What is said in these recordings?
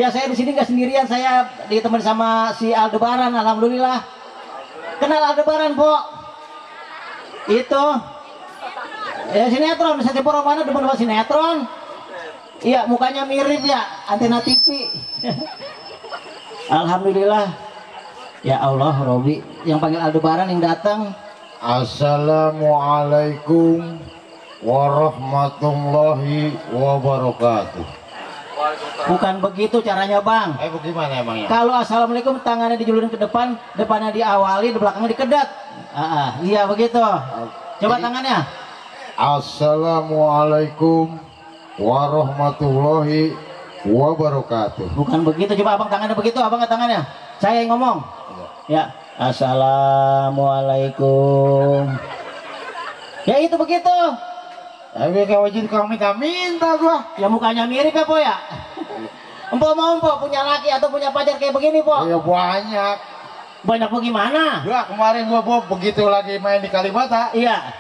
Ya saya di sini nggak sendirian, saya ditemani sama si Aldebaran, alhamdulillah. Kenal Aldebaran, Po? Itu. Ya sinetron, saya tipe orang mana demen sama sinetron. Iya, mukanya mirip ya, antena TV. Alhamdulillah. Ya Allah, Robi yang panggil Aldebaran yang datang. Assalamualaikum warahmatullahi wabarakatuh. Bukan begitu caranya, Bang. Bagaimana emangnya? Kalau assalamualaikum tangannya dijulurin ke depan, depannya diawali, di belakangnya dikedat. Iya begitu. Coba tangannya. Assalamualaikum warahmatullahi wabarakatuh. Bukan begitu, coba abang tangannya begitu, abang tangannya. Saya yang ngomong. Ya, assalamualaikum. Ya itu begitu. Tapi kalau wajib kau minta gua. Ya mukanya mirip ya, Po ya. Empok mau empok punya laki atau punya pacar kayak begini, Po? Ya banyak. Banyak bagaimana? Ya kemarin gua begitu lagi main di Kalibata. Iya.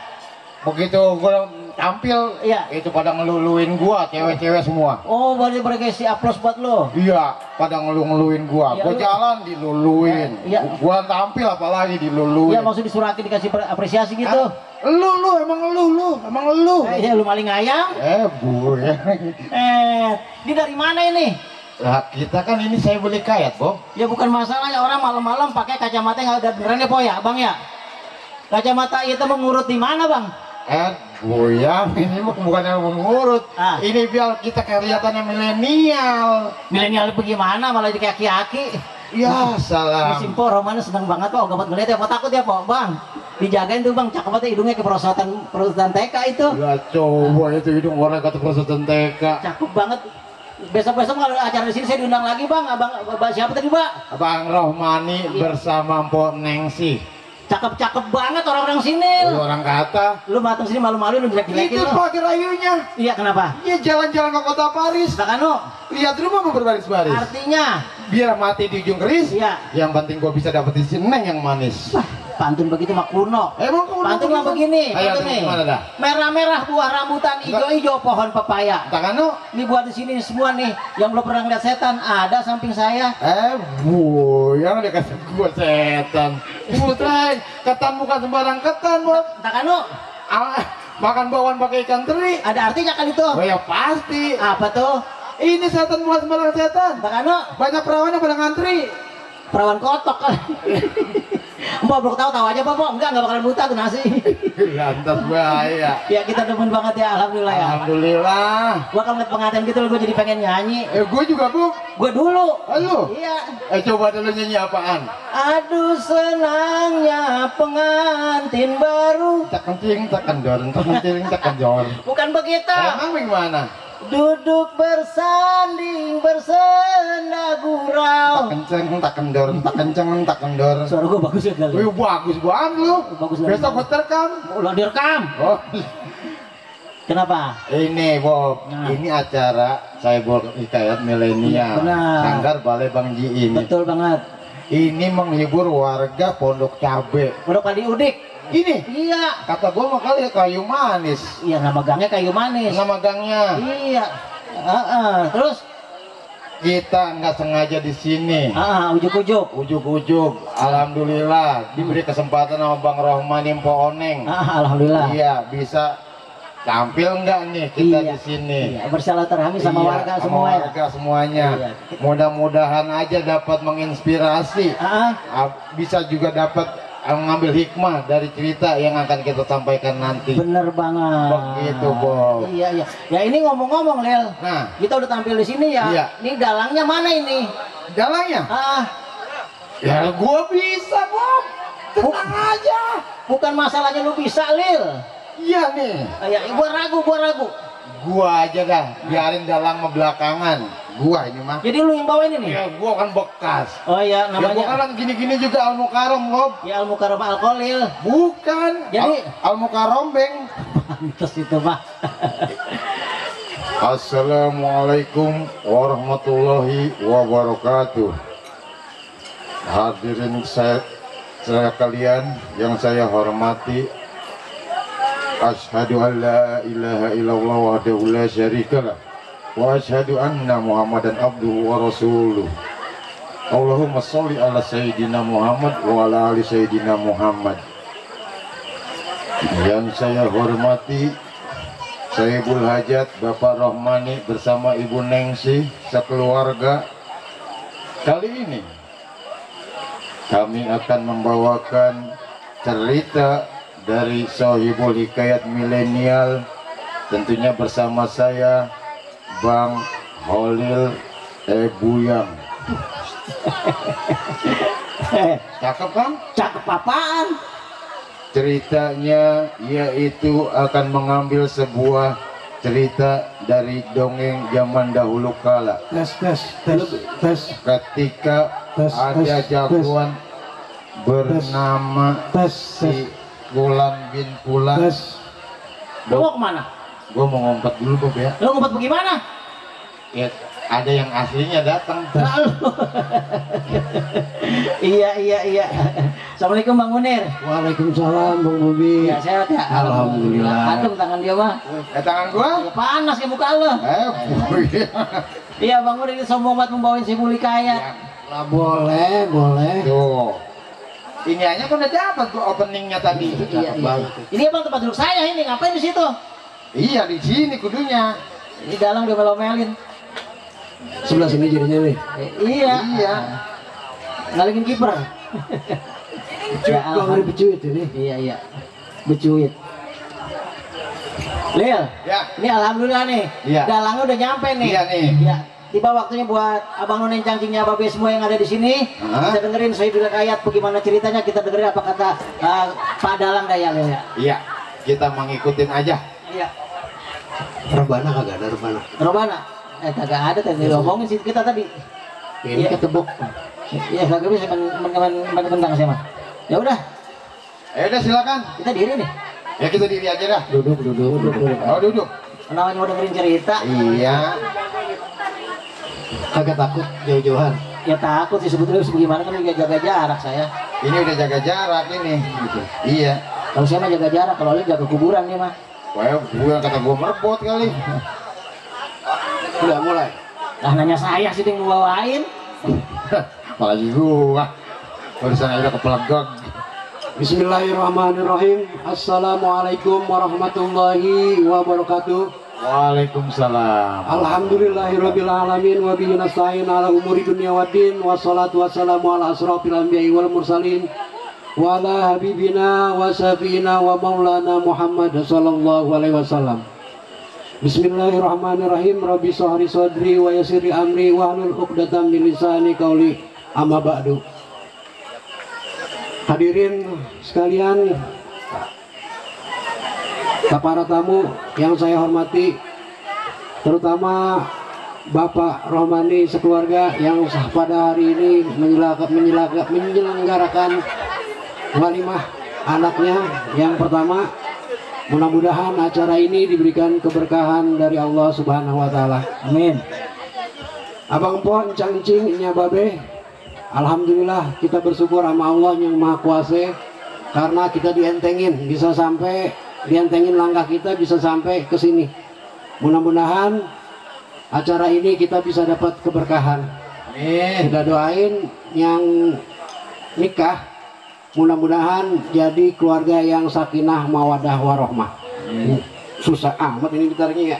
Begitu gua tampil, iya, itu pada ngeluluin gua, cewek-cewek semua. Oh, berarti mereka si aplaus buat lo. Iya, pada ngeluin gua. Ya, gua jalan diluluin. Ya. Gua tampil apalagi diluluin. Iya, maksud disurakin dikasih apresiasi gitu. Emang lu. Iya, lu maling ayam. Bu ya. Ini dari mana ini? Nah, kita kan ini saya beli kayat, Bob. Ya bukan masalahnya orang malam-malam pakai kacamata yang ada beneran ya, Po ya, Bang ya. Kacamata itu mengurut di mana, Bang? Buyang, ini bukan yang mengurut. Ini biar kita kelihatannya milenial. Milenial bagaimana malah jadi aki-aki? Ya salah. Musim Po Romana seneng banget, Po. Gampang ngeliat ya, Po, takut ya, Po, Bang. Dijagain tuh, Bang, cakep banget hidungnya ke perosotan TK itu. Ya coba itu hidung orang kata perosotan TK. Cakep banget. Besok-besok kalau acara di sini saya diundang lagi, Bang. Abang siapa tadi, Pak? Abang Rohmani bersama Mpok Nengsi. Cakep-cakep banget orang-orang sini. Orang kata. Lu datang sini malu-malu lu jelek-jelekin. Itu pakai rayunya. Iya, kenapa? Iya, jalan-jalan ke kota Paris. Takano. Lihat rumah mau berbaris-baris. Artinya biar mati di ujung keris. Iya. Yang penting gua bisa dapetin si Neng yang manis. Pantun begitu mah kuno. Emang kuno? Pantun mah begini. Ayo, Pantun nih. gimana dah? Merah-merah buah rambutan, hijau-hijau pohon pepaya. Takano. Ini buat di sini semua nih yang belum pernah ngeliat setan ada samping saya. Bu, yang dikasih gua setan. Putra, ketan bukan sembarang ketan, Bob. Takano. Makan bawang pakai ikan teri. Ada artinya kan itu? Oh ya pasti. Apa tuh? Ini setan bukan sembarang setan. Takano. Banyak perawan yang pada ngantri. Perawan kotok kan. Mbak belum tahu aja, Pak. Enggak bakalan buta tuh nasi. Lantas bahaya. Ya kita demen banget ya, alhamdulillah ya. Alhamdulillah. Gua kalau ngeliat pengantin gitu gue jadi pengen nyanyi. Gue juga, Bu. Gue dulu. Halo. Iya. Coba dulu nyanyi apaan? Aduh senangnya pengantin baru. Tak kencing, tak kendor, tak kencing, tak kendor. Bukan begitu. Emang bagaimana? Duduk bersanding bersenda gurau. Tak kenceng, tak kendor, tak kenceng, tak kendor. Suara gue bagus ya kali. Wih, bagus banget lu. Bagus besok gue terekam. Udah direkam. Oh. Kenapa? Ini Bob, ini acara saya buat hikayat milenial. Benar. Sanggar Balai Bang Ji ini. Betul banget. Ini menghibur warga Pondok Cabe. Pondok Padi Udik. Ini? Iya. Kata gua mah kali kayu manis. Iya, nama gangnya kayu manis. Nama gangnya. Iya. Terus kita nggak sengaja di sini. Ujuk-ujuk. Ujuk-ujuk. Alhamdulillah diberi kesempatan sama Bang Rohmani Mpok Oneng. Alhamdulillah. Iya, bisa tampil nggak nih kita di sini? Iya, bersilaturahmi sama warga semua. Warga semuanya. Iya. Mudah-mudahan aja dapat menginspirasi. Bisa juga dapat mengambil hikmah dari cerita yang akan kita sampaikan nanti. Bener banget. Begitu, Bob. Iya. Ya ini ngomong-ngomong, Lel. Nah, kita udah tampil di sini ya. Iya. Ini dalangnya mana ini? Dalangnya? Ya gua bisa, Bob. Tenang aja. Bukan masalahnya lu bisa, Lil. Iya nih. Ya, gua ragu. Gua aja dah, biarin dalang belakangan. Gua ini mah. Jadi lu yang bawa ini nih? Ya gua kan bekas. Oh iya, namanya. Ya gua kan gini-gini juga Al Mukarram, Bob. Ya Al Mukarram Alkolil. Bukan. Jadi Al Mukarram Beng. Pantes itu, Pak. Assalamualaikum warahmatullahi wabarakatuh. Hadirin saya kalian yang saya hormati. Asyhadu an la ilaha illallah wahdahu la syarikalah wa asyhadu anna Muhammadan abduhu wa rasuluh. Allahumma sholli ala sayyidina Muhammad wa ala ali sayyidina Muhammad. Yang saya hormati Saibul Hajat Bapak Rohmani bersama Ibu Nengsi sekeluarga. Kali ini kami akan membawakan cerita dari Sohibul Hikayat Milenial, tentunya bersama saya Bang Holil Buyang. Cakep kan? Cakep apaan? Ceritanya yaitu akan mengambil sebuah cerita dari dongeng zaman dahulu kala. Ketika ada jagoan bernama si Bulan bin Pulan. Lu mau kemana? Gue mau ngompat dulu Bob ya. Lu ngumpet bagaimana? Ya ada yang aslinya datang. Iya. Assalamualaikum Bang Munir. Waalaikumsalam Bang Bobi. Ya sehat ya. Alhamdulillah. Adem tangan dia mah. Tangan gua? Ya, panas kayak muka lo. Iya Bang Munir ini sombong banget membawain si Buli Kayat. Ya, boleh. Tuh. Ini aja kan udah dapat gua openingnya tadi. Iya. Ini abang tempat duduk saya ini, ngapain di situ? Iya di sini kudunya. Di dalam dia melomelin. Sebelah sini jadinya nih. Iya. Ngalikin kiper. Bang becuit ini. Iya. Becuit. Lil. Ya. Ini alhamdulillah nih. Iya. Dalangnya udah nyampe nih. Iya nih. Iya. Tiba waktunya buat abang nonen cangcingnya babe semua yang ada di sini. Kita dengerin Sohibul Hikayat bagaimana ceritanya, kita dengerin apa kata Pak Dalang Daya Lil ya. Iya. Kita mengikutin aja. Iya. Rebana kagak ada rebana. Robana. Kagak ada tadi ngomongin sih kita tadi. Ini ketebok. Iya kagak bisa mentang saya mah. Ya udah. Udah silakan. Kita diri nih. Ya kita diri aja dah. Duduk. Oh duduk. Namanya mau dengerin cerita. Iya. Kagak takut jauh-jauhan. Ya takut sih sebetulnya gimana kan juga jaga jarak saya. Ini udah jaga jarak ini. Gitu. Iya. Kalau saya mah jaga jarak, kalau dia jaga kuburan dia mah. Wah, gua kata gua merebut kali. Udah mulai. Lah nanya saya sih yang bawain. Apalagi gua. Barusan udah kepelegag. Bismillahirrahmanirrahim. Assalamualaikum warahmatullahi wabarakatuh. Waalaikumsalam. Alhamdulillahirabbil alamin wa bihi nasta'in ala umuri dunya waddin wassalatu wassalamu ala asrofil anbiya'i wal mursalin wa ala habibina wa syafiina wa maulana Muhammad sallallahu alaihi wasallam. Bismillahirrahmanirrahim. Rabbi shrah sadri wa yassir amri wa hlul 'uqdatam min lisani qauli, amma ba'du. Hadirin sekalian, para tamu yang saya hormati, terutama Bapak Rohmani sekeluarga yang pada hari ini menyelenggarakan walimah anaknya yang pertama. Mudah-mudahan acara ini diberikan keberkahan dari Allah Subhanahu wa taala. Amin. Abang Po, Encang Encing, Nya Babe, alhamdulillah kita bersyukur sama Allah yang Maha Kuasa karena kita dientengin, bisa sampai dientengin langkah kita bisa sampai ke sini. Mudah-mudahan acara ini kita bisa dapat keberkahan. Amin. Kita doain yang nikah, mudah-mudahan jadi keluarga yang sakinah mawadah warohmah. Susah amat ini gitarnya ya.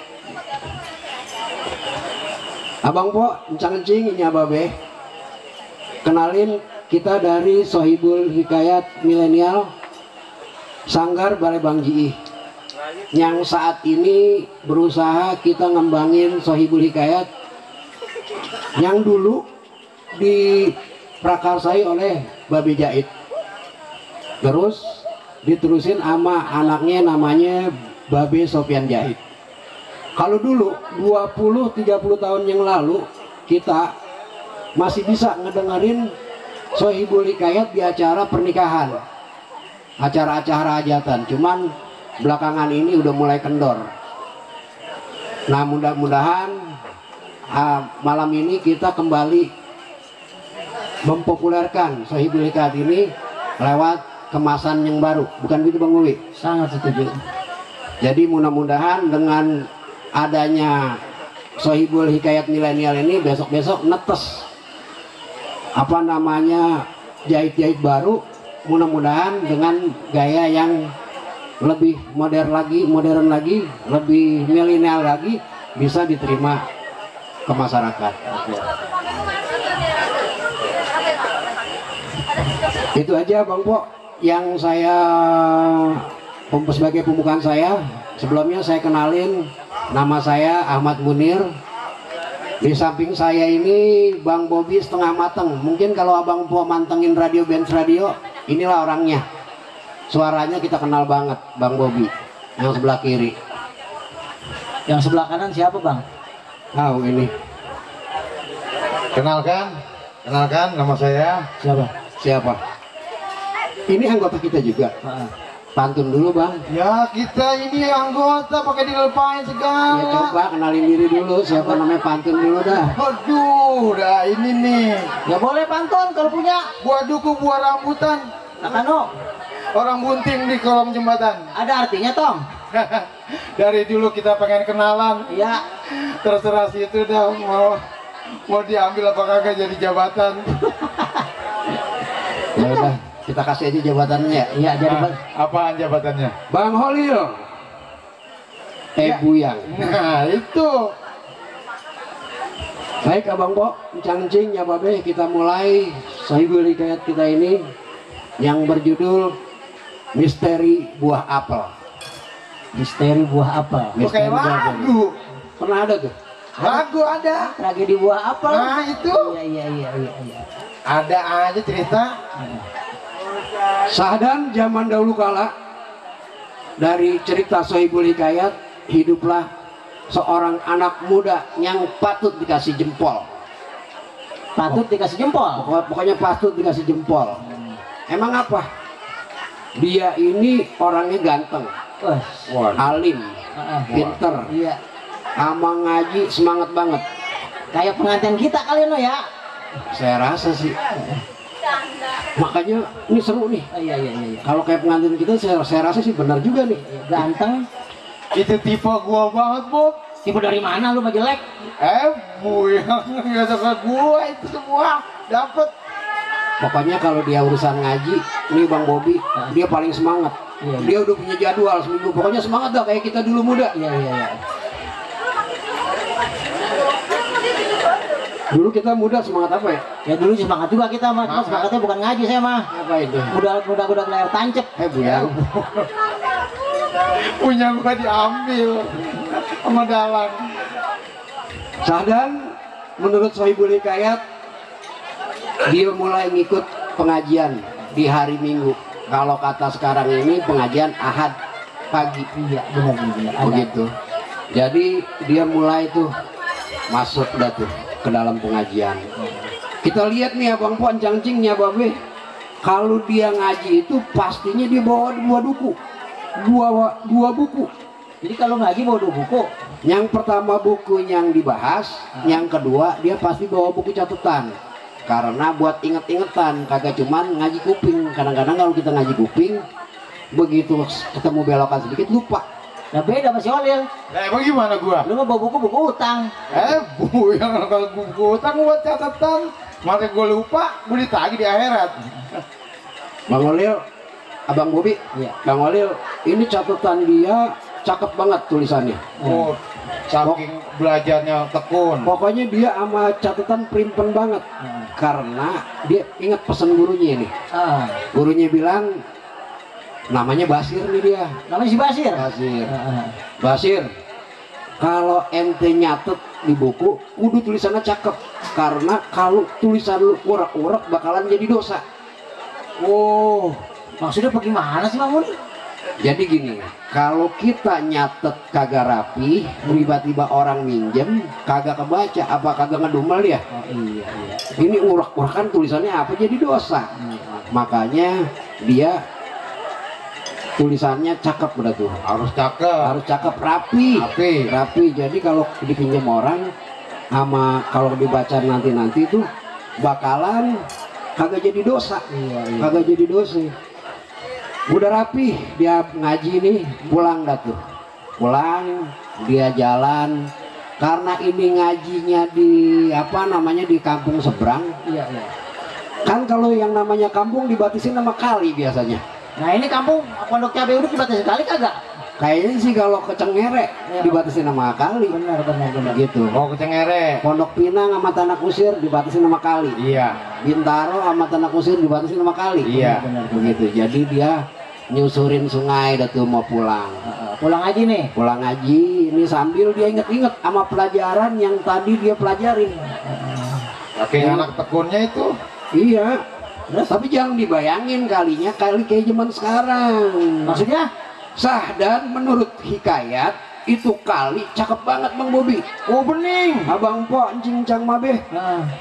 Abang Po, Encang Encing, Nya Babe, kenalin kita dari Sohibul Hikayat Milenial Sanggar Balai Bang Ji, yang saat ini berusaha kita ngembangin Sohibul Hikayat yang dulu diprakarsai oleh Babe Jaid, terus diterusin sama anaknya namanya Babe Sofian Jaid. Kalau dulu 20-30 tahun yang lalu kita masih bisa ngedengerin Sohibul Hikayat di acara pernikahan, acara-acara hajatan, cuman belakangan ini udah mulai kendor. Nah mudah-mudahan malam ini kita kembali mempopulerkan Sohibul Hikayat ini lewat kemasan yang baru, bukan begitu Bang Uwi? Sangat setuju. Jadi mudah-mudahan dengan adanya Sohibul Hikayat milenial ini besok-besok netes apa namanya jahit-jahit baru, mudah-mudahan dengan gaya yang lebih modern lagi, lebih milenial lagi, bisa diterima ke masyarakat. Itu aja Bang Po yang saya sebagai pembukaan saya. Sebelumnya saya kenalin, nama saya Ahmad Munir. Di samping saya ini Bang Bobi setengah mateng. Mungkin kalau Abang Po mantengin radio Benz Radio, inilah orangnya. Suaranya kita kenal banget, Bang Bobi. Yang sebelah kiri. Yang sebelah kanan siapa Bang? Tahu ini. Kenalkan nama saya. Siapa? Ini anggota kita juga. Pantun dulu Bang. Ya kita ini anggota pakai dilepain segala. Ya coba kenalin diri dulu, siapa namanya, pantun dulu dah. Aduh, dah ini nih. Ya boleh pantun kalau punya. Buah duku, buah rambutan, Nakano, orang bunting di kolong jembatan. ada artinya Tong? Dari dulu kita pengen kenalan. Iya. Terserah situ dah mau diambil apa kagak jadi jabatan. Ya udah, kita kasih aja jabatannya. Iya, jadi Apaan jabatannya? Bang Holil. Buyang. Nah itu. Baik Abang Po, Cangcing ya Babe, kita mulai Sohibul Hikayat kita ini yang berjudul Misteri Buah Apel. Misteri buah apel. Pakai lagu. Pernah ada tuh? Lagu ada. Tragedi buah apel. Nah itu. Iya. Ada aja cerita. Sahdan zaman dahulu kala, dari cerita Sohibul Hikayat, hiduplah seorang anak muda yang patut dikasih jempol. Patut dikasih jempol. Pokoknya patut dikasih jempol. Emang apa? Dia ini orangnya ganteng, alim, pinter, Iya. sama ngaji semangat banget. Kayak pengantin kita kali no ya. Saya rasa sih. Makanya ini seru nih. Iya. Kalau kayak pengantin kita, saya rasa sih benar juga nih. Ganteng. Itu tipe gua banget Bob. Tipe dari mana lu mah jelek? Bu yang nggak suka gua itu semua dapet. Pokoknya kalau dia urusan ngaji, ini Bang Bobi, dia paling semangat. Iya. Dia udah punya jadwal seminggu. Pokoknya semangat dah kayak kita dulu muda. Iya. Dulu kita muda semangat apa ya? Ya dulu semangat juga kita mah, cuma semangatnya bukan ngaji saya mah. Apa itu? Mudah layar tancep. Buyang. Punya gua diambil sama dalang. Sahdan menurut Sohibul Hikayat, dia mulai ngikut pengajian di hari Minggu. Kalau kata sekarang ini pengajian Ahad pagi. Iya, benar. Begitu. Jadi dia mulai tuh masuk dah tuh ke dalam pengajian. Kita lihat nih Abang Puan Cangcingnya Babe, kalau dia ngaji itu pastinya dia bawa dua buku. Jadi kalau ngaji bawa 2 buku. Yang pertama buku yang dibahas, yang kedua dia pasti bawa buku catatan. Karena buat inget-ingetan, kagak cuman ngaji kuping. Kadang-kadang kalau kita ngaji kuping, begitu ketemu belokan sedikit lupa. Nah beda masih Olil. Emang gimana gua? Lu mah bawa buku utang. Bu yang kalau buku utang buat catatan, masa gua lupa, gua ditagih di akhirat. Bang Olil, Abang Bobi, Iya. Bang Olil, ini catatan dia cakep banget tulisannya. Oh, saking belajarnya tekun. Pokoknya dia sama catatan primpen banget. Karena dia ingat pesan gurunya ini. Gurunya bilang, namanya Basir nih dia. Namanya si Basir. Basir, kalau ente nyatet di buku, kudu tulisannya cakep. Karena kalau tulisan lu urak-urak bakalan jadi dosa. Oh, maksudnya bagaimana sih Mamun? Jadi gini, kalau kita nyatet kagak rapi, tiba-tiba orang minjem, kagak kebaca, apa kagak ngedumel ya? Oh, iya. Ini urak-urakan tulisannya apa jadi dosa. Makanya dia tulisannya cakep udah tuh. Harus cakep, rapi. Jadi kalau dipinjam orang, sama kalau dibaca nanti tuh bakalan kagak jadi dosa. Kagak jadi dosa. Udah rapi, dia ngaji nih, pulang dah tuh. Pulang, dia jalan karena ini ngajinya di apa namanya di kampung seberang. Iya, iya. Kan kalau yang namanya kampung dibatasin nama kali biasanya. Nah ini kampung Pondok Cabe Uduk dibatasi kali kagak? Kayaknya sih kalau ke Cengere Ya. dibatasin nama kali. Benar. Gitu. Oh, ke Cengere. Pondok Pinang sama Tanah Kusir dibatasin nama kali. Iya. Bintaro sama Tanah Kusir dibatasin nama kali. Iya. Benar. Begitu. Jadi dia nyusurin sungai dah tuh mau pulang. Pulang aja nih. Pulang ngaji ini sambil dia inget-inget sama pelajaran yang tadi dia pelajarin. Oke, anak tekunnya itu. Iya. Tapi jangan dibayangin kalinya kali kayak zaman sekarang. Maksudnya? Sah dan menurut hikayat itu kali cakep banget Bang Bobi. Oh, bening. Abang Po cincang mabeh.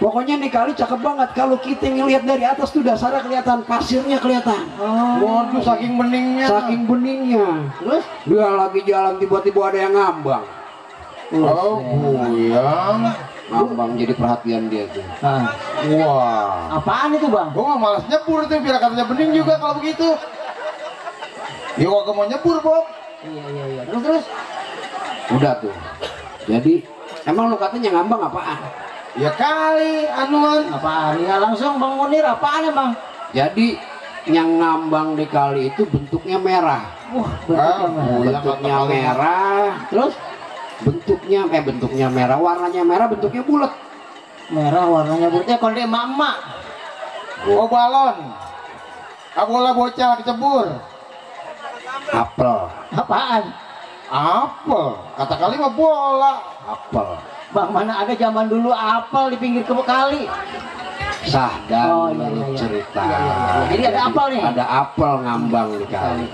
Pokoknya nih kali cakep banget. Kalau kita ngelihat dari atas tuh dasarnya kelihatan, pasirnya kelihatan. Waduh, saking beningnya. Saking beningnya. Terus? Dia lagi jalan tiba-tiba ada yang ngambang. Oh, buyang. Ngambang jadi perhatian dia tuh. Wah. Apaan itu bang? Gua nggak malas nyebur tuh, biar katanya bening juga kalau begitu. Ya kok mau nyebur, Bob? Iya. Terus? Udah tuh. Jadi emang lu katanya ngambang apaan? Ya kali, anuan. Apaan? Ya langsung Bang Munir apaan ya bang? Jadi yang ngambang di kali itu bentuknya merah. Wah Bentuknya merah. Terus? Bentuknya merah, warnanya merah, bentuknya bulat. Merah warnanya putih kalau dia emak-emak. Oh, balon. Bola bocah kecebur. Apel. Apaan? Apel. Kata kali mah bola. Apel. Bang mana ada zaman dulu apel di pinggir kali. Sah dan iya. cerita. Iya. Jadi ada apel nih. Ada apel ngambang di kali.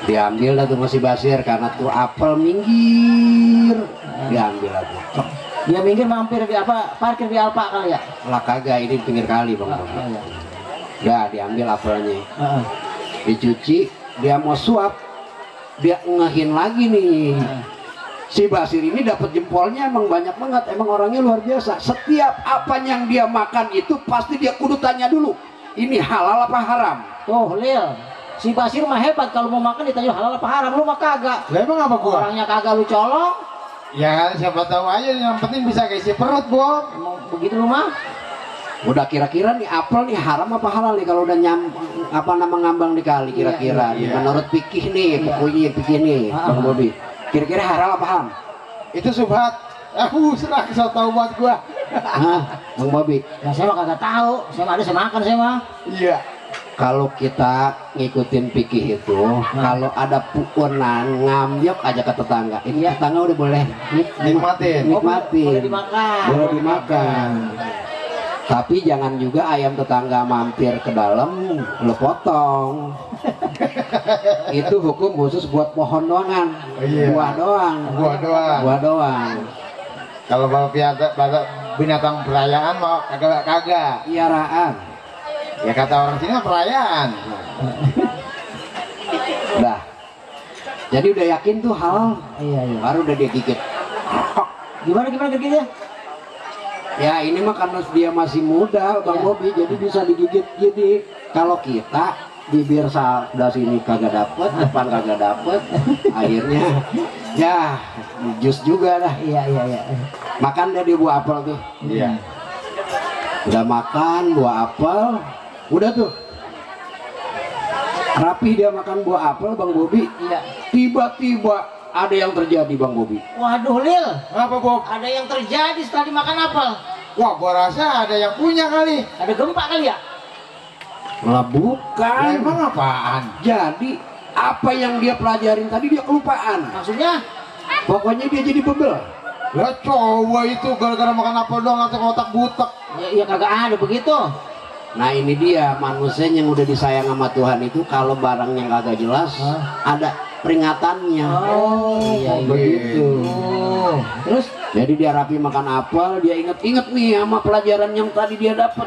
Diambil dah tuh masih Basir karena tuh apel minggir. Diambil lah tuh. Dia minggir mampir di apa? Parkir di Alfa kali ya? Lah kagak, ini pinggir kali Bang. Udah diambil apelnya. Dicuci, dia mau suap. Dia ngehin lagi nih. Si Basir ini dapat jempolnya emang banyak banget, emang orangnya luar biasa. Setiap apa yang dia makan itu pasti dia kudu tanya dulu, ini halal apa haram. Tuh Lil, si Basir mah hebat kalau mau makan ditanya halal apa haram, lu mah kagak. Lah emang apa gua? Orangnya kagak lu colong. Ya siapa tahu aja, yang penting bisa keisi perut, Bob. Emang begitu lu mah? Udah kira-kira nih apel nih haram apa halal nih kalau udah ngambang di kali kira-kira. Iya. Menurut pikih nih, pokoknya pikih nih, Bang Bobi. Kira-kira halal apa haram? Itu subhat. Serah so tahu buat gua. Bang Bobi. Ya saya mah kagak tahu. Saya mah ada saya makan saya mah. Iya. Kalau kita ngikutin pikih itu, kalau ada pukulan ngambyok aja ke tetangga, ini tetangga udah boleh Nikmatin. Boleh dimakan. Boleh dimakan. Tapi jangan juga ayam tetangga mampir ke dalam lo potong. Itu hukum khusus buat pohon doangan. Iya. Buah doang. Buah doang. Kalau binatang perayaan mau kagak. Piaraan. Ya kata orang sini mah perayaan. Udah. Jadi udah yakin tuh halal. Iya. Baru udah dia gigit. Gimana gigitnya? Ya ini mah karena dia masih muda Bang Bobi, jadi bisa digigit. Jadi kalau kita bibir sebelah sini kagak dapet, depan kagak dapet, akhirnya ya jus juga lah. Iya. Makan deh dia buah apel tuh. Iya. Udah makan buah apel, udah tuh rapi dia makan buah apel Bang Bobi. Iya. Tiba-tiba ada yang terjadi Bang Bobi. Waduh Lil, Apa, Bob? ada yang terjadi setelah dimakan apel. Wah, gua rasa ada yang punya kali. Ada gempa kali ya? Lah bukan. Lah, emang apaan? Jadi apa yang dia pelajarin tadi dia kelupaan. Maksudnya? Pokoknya dia jadi bebel. Lah coba itu gara-gara makan apel doang langsung otak butek. Ya kagak ada begitu. Nah ini dia manusia yang udah disayang sama Tuhan itu kalau barang yang kagak jelas ada peringatannya. Iya begitu. Terus? Jadi dia rapi makan apel, dia inget-inget nih sama pelajaran yang tadi dia dapat.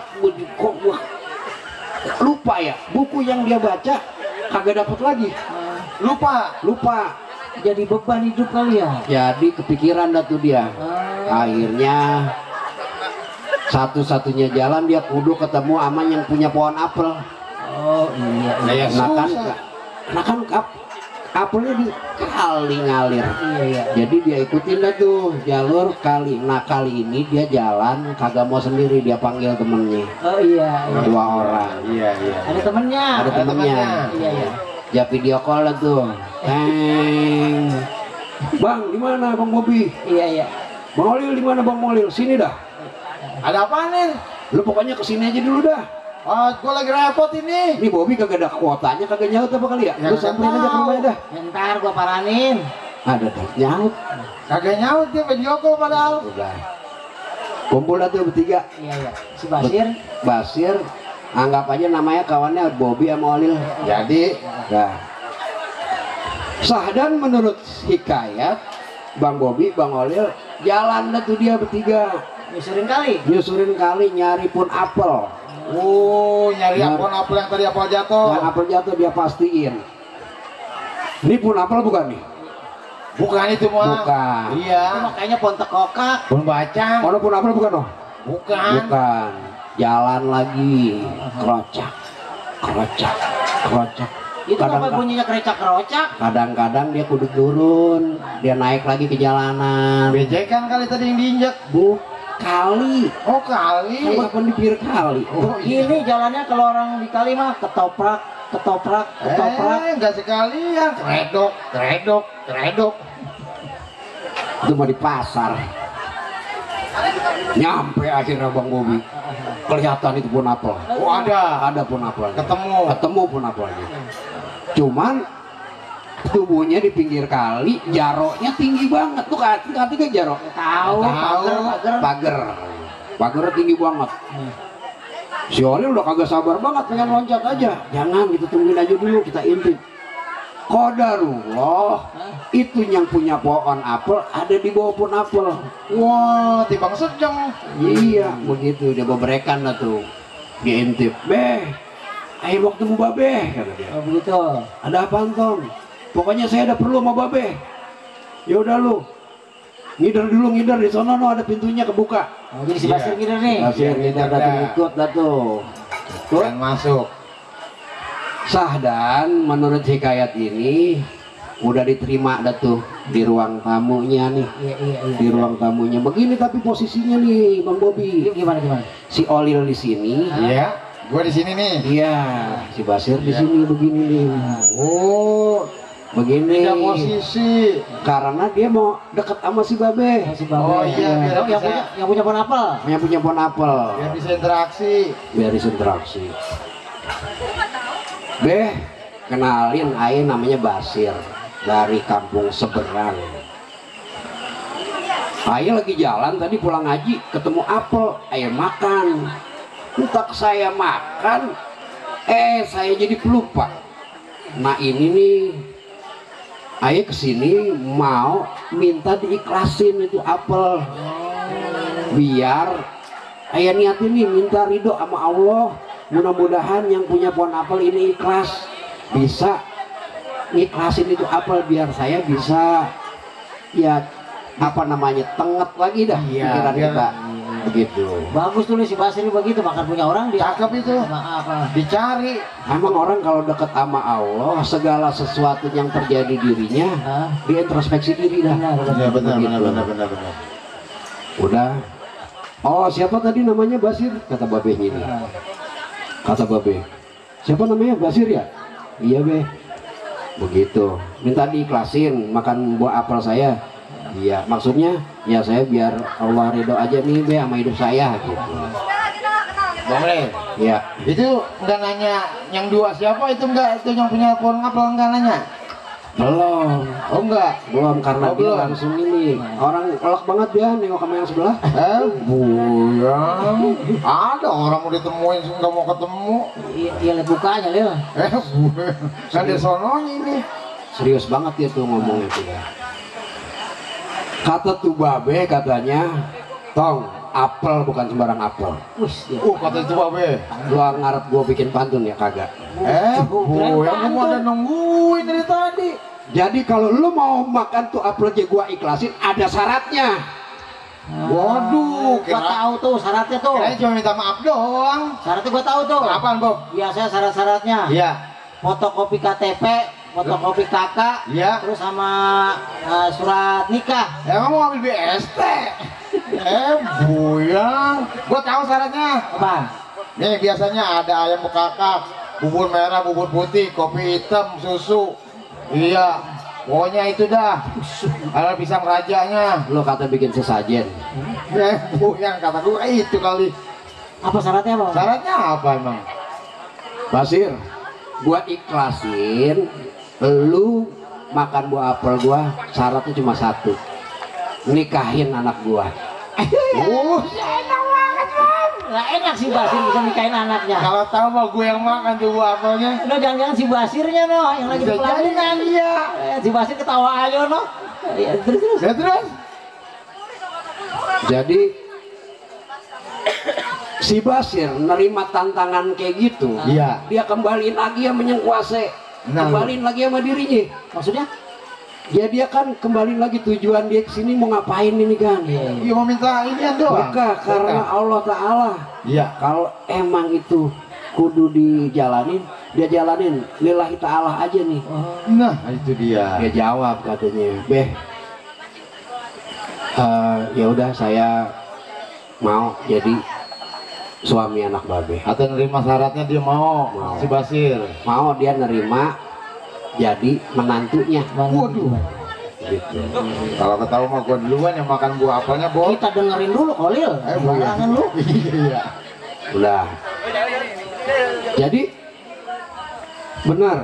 Kok gua lupa ya, buku yang dia baca kagak dapat lagi. Lupa. Jadi beban hidup kali ya? Jadi kepikiran dah tuh dia. Akhirnya satu-satunya jalan dia kudu ketemu sama yang punya pohon apel. Oh iya. Nah kan apelnya di kali ngalir. Iya. Jadi dia ikutin dah tuh jalur kali. Nah kali ini dia jalan kagak mau sendiri, dia panggil temennya. Oh iya. 2 orang. Iya, iya. Ada temennya. Ada temennya. Iya iya. Ya video call lah tuh. Bang, di mana Bang Bobi? Iya iya. Bang Olil di mana Bang Olil? Sini dah. Ada apa nih? Lu pokoknya kesini aja dulu dah. Oh, gua lagi repot ini. Ini Bobi kagak ada kuotanya, kagak nyaut apa kali ya? Ya, Lu samperin aja ke rumahnya dah. Ntar gua paranin. Ada tuh nyaut. Kagak nyaut dia video call padahal. Udah. Kumpul dah tuh bertiga. Iya iya. Si Basir. Basir, anggap aja namanya kawannya Bobi sama Olil. Jadi, Nah, Sahdan menurut hikayat Bang Bobi, Bang Olil jalan dah tuh dia bertiga. Nyusurin kali Nyari pun apel. oh nyari apel yang tadi apel jatuh. Yang apel jatuh dia pastiin. Ini pun apel bukan nih? Bukan itu mah. Bukan. Iya. itu makanya pontek kokak. Pun bacang. Kalau pun apel bukan oh? Bukan. Bukan. Jalan lagi, kerocak, kerocak, kerocak. Itu apa bunyinya kerecak-kerocak? Kadang-kadang dia kudu turun, dia naik lagi ke jalanan. Bejekan kali tadi yang diinjak. Kali. Oh kali. Kan kapan di pinggir kali? Oh, ini jalannya kalau orang di kali mah ketoprak, ketoprak, ketoprak. Enggak sekalian. Kredok, kredok, kredok. Itu mah di pasar. Nyampe akhirnya Bang Bobi. Kelihatan itu pun apel. Oh ada pun apelnya. ketemu Pun apelnya. Cuman tubuhnya di pinggir kali, jaroknya tinggi banget. Tuh kan jarok. Tahu, Pagar tinggi banget. Si Oli udah kagak sabar banget pengen loncat aja. Jangan gitu, tungguin aja dulu, kita intip. Qadarullah, itu yang punya pohon apel ada di bawah pohon apel. Wah, timbang sedang. Iya, begitu dia beberekan lah tuh. Diintip, "Beh, ayo mau ketemu Babe," kata dia. Oh begitu. "Ada apaan, Tom?" "Pokoknya saya ada perlu sama Babe." "Ya udah lu. Ngider dulu, ngider di sono no, ada pintunya kebuka." Oh, jadi si Basir ngider nih. Basir ngider dah tuh, ikut dah tuh. Kan masuk. Sahdan menurut hikayat ini udah diterima dah tuh di ruang tamunya nih. Iya. Di ruang tamunya begini, tapi posisinya nih Bang Bobi. Gimana? Si Olil di sini. Iya. Gua di sini nih. Iya, si Basir di sini begini nih. Oh, Begini. beda posisi. Karena dia mau deket sama si Babe. Oh iya, biar yang punya pohon apel. Yang punya pohon apel. biar bisa interaksi. Biar interaksi. Beh, kenalin, aye namanya Basir dari kampung seberang. Aye lagi jalan tadi pulang ngaji, ketemu apel, aye makan. Entah saya makan, saya jadi pelupa. Nah ini nih, aye kesini mau minta diikhlasin itu apel, biar aye niat ini minta ridho sama Allah. Mudah-mudahan yang punya pohon apel ini ikhlas, bisa ngikhlasin itu apel biar saya bisa ya apa namanya tenget lagi dah pikiran kita. Begitu. Bagus tuh nih si Basir begitu, makan punya orang dia. Cakep itu. Apa? Dicari. Emang orang kalau dekat sama Allah, segala sesuatu yang terjadi dirinya, dia introspeksi diri dah. Benar. Udah. Oh, siapa tadi namanya Basir? Kata babenya ini. Kata Babe, siapa namanya? Basir ya? Iya Be. Begitu. Minta diikhlasin makan buah apel saya. Iya, maksudnya ya saya biar Allah ridho aja nih Be sama hidup saya gitu. Boleh. Iya. Itu enggak nanya yang dua siapa, itu enggak, itu yang punya pohon apel enggak nanya. Belum. Oh enggak. Belum, karena Oh, dia belum. langsung ini. Orang elak banget dia nengok sama yang sebelah. Buyang. Ada orang mau ditemuin nggak mau ketemu. Iya lihat bukanya Lil. Buyang. Kan di sononya ini. Serius banget dia tuh ngomongnya tuh. Kata tuh Babe katanya, "Tong, apel bukan sembarang apel." Wih, Kata itu Babe. Gua ngarep gua bikin pantun ya kagak. Buyang kamu ada nungguin dari tadi. Jadi kalau lu mau makan tuh apel aja gua ikhlasin, ada syaratnya. Waduh, gua tahu tuh syaratnya tuh. Kirain cuma minta maaf doang. Syaratnya gua tahu tuh. Apaan, Bob? Biasanya syarat-syaratnya. Iya. Fotokopi KTP fotokopi kakak, Iya. terus sama surat nikah. Emang mau ambil BST? Buyang. Gua tahu syaratnya. Apa? Nih biasanya ada ayam bekakak, bubur merah, bubur putih, kopi hitam, susu. Iya. Pokoknya itu dah. Ada pisang rajanya. Lo kata bikin sesajen. Buyang kata gua itu kali. Apa syaratnya bang? Syaratnya apa emang? Basir, gua ikhlasin lu makan buah apel gua, syaratnya cuma satu, nikahin anak gua. Enak banget bang. Nah, enak si Basir bisa nikahin anaknya. Kalau tahu mah gue yang makan tuh buah apelnya. Lo jangan-jangan si Basirnya no yang lagi di Bisa jadi, pelaminan. iya. Si Basir ketawa aja no. Ya, terus. Ya terus? Jadi si Basir nerima tantangan kayak gitu, Iya. dia kembaliin lagi sama yang kuasa, Nah, kembaliin lagi sama dirinya. Maksudnya? Ya dia kan kembali lagi tujuan dia kesini mau ngapain ini kan? Iya mau minta ini doang. Bukan karena Allah Ta'ala. Iya. Kalau emang itu kudu dijalanin, dia jalanin lillahi ta'ala aja nih. Nah itu dia. Dia jawab katanya, Beh, ya udah saya mau jadi suami anak babe. Atau nerima syaratnya dia mau. Mau. Si Basir. Mau dia nerima jadi menantunya. Waduh. Gitu. Kalau ketahui mah gue duluan yang makan buah apelnya, Bos. Kita dengerin dulu Kolil. Jangan lu. Iya. Udah. Jadi benar.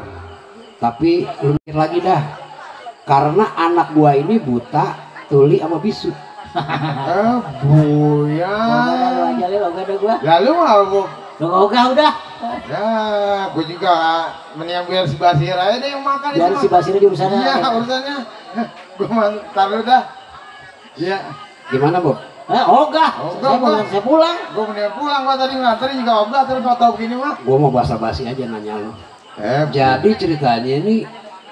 Tapi lu mikir lagi dah. Karena anak gua ini buta, tuli sama bisu. Buyang. Aja lu ada gua. Lalu mah Bu. Lu ogah udah. Ya, gue juga mendingan biar si Basir aja deh yang makan Biar itu si mah. Basir aja urusannya. Iya, urusannya. Gue mantar lu dah. Iya. Gimana, Bob? Ogah. Ogah. Saya pulang. Gue mendingan pulang, gua tadi nganterin juga oblah terus kalau tahu begini mah. Gua mau basa-basi aja nanya lu. Jadi Jadi ceritanya ini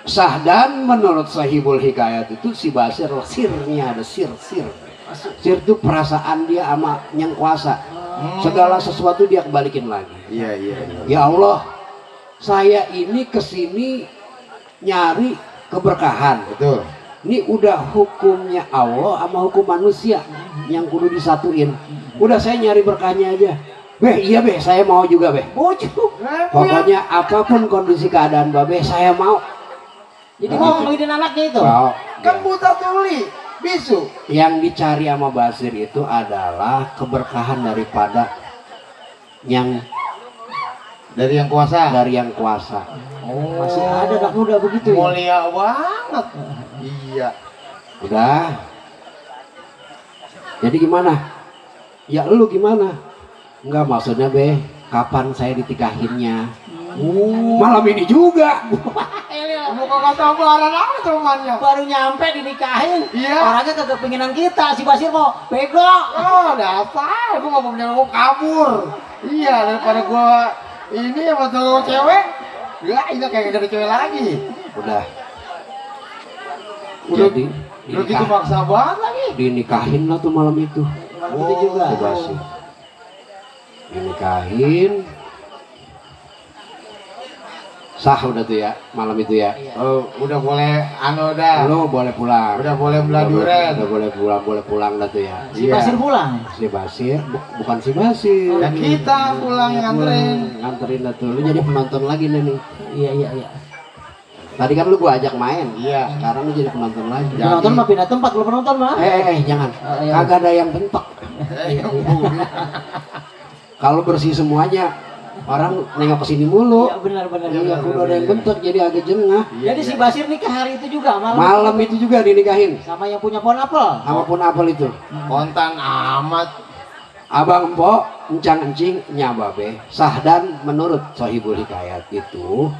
Sahdan menurut Sahibul Hikayat itu si Basir sirnya ada sir. Sir itu perasaan dia sama yang kuasa. Segala sesuatu dia kebalikin lagi. iya. Ya Allah, saya ini kesini nyari keberkahan. Betul. Ini udah hukumnya Allah sama hukum manusia yang kudu disatuin. Udah saya nyari berkahnya aja. Beh, iya beh, saya mau juga beh. Bujuk. Pokoknya apapun kondisi keadaan babe, saya mau. Jadi mau ngidin anaknya itu. Mau. Kan buta tuli, bisu. Yang dicari sama Basir itu adalah keberkahan daripada yang Dari yang kuasa. kuasa. Oh, Masih ada anak muda begitu ya. mulia banget. Iya. Udah. Jadi gimana? Ya lu gimana? Enggak maksudnya be, kapan saya ditikahinnya? Malam ini juga. Kamu kagak sabaran amat temannya. Baru nyampe dinikahin. Iya. Orangnya kagak pengenan kita. Si Basir mau bego. Oh, dasar. Gua nggak punya mau kabur. Iya, daripada gua ini sama tuh cewek. Ya, ini kayak gak ada cewek lagi. Udah. Udah, Jadi udah gitu maksa banget lagi. dinikahin lah tuh malam itu. Malam itu juga. Si Basir. Dinikahin. Sah udah tuh ya malam itu ya. Oh, udah boleh anu dah. Lo boleh pulang. Udah boleh beladuran. Udah boleh pulang dah tuh ya. Si Basir pulang. Si Basir, bukan si Basir. Dan kita pulang nganterin. Nganterin dah tuh. Lu jadi penonton lagi nih. Iya. Tadi kan lu gua ajak main. Iya. Sekarang lu jadi penonton lagi. Ya. Penonton mah pindah tempat kalau penonton mah. Jangan. iya. Kagak ada yang bentok. Kalau bersih semuanya, orang nengok ke sini mulu. Iya benar. Iya, kudu ada yang bentuk jadi agak jengah. Jadi si Basir nikah hari itu juga malam. Malam itu juga dinikahin. Sama yang punya pohon apel. Sama pun apel itu. Kontan amat. Abang Empok, encang-encing, nyababe. Sahdan menurut Sahibul Hikayat itu,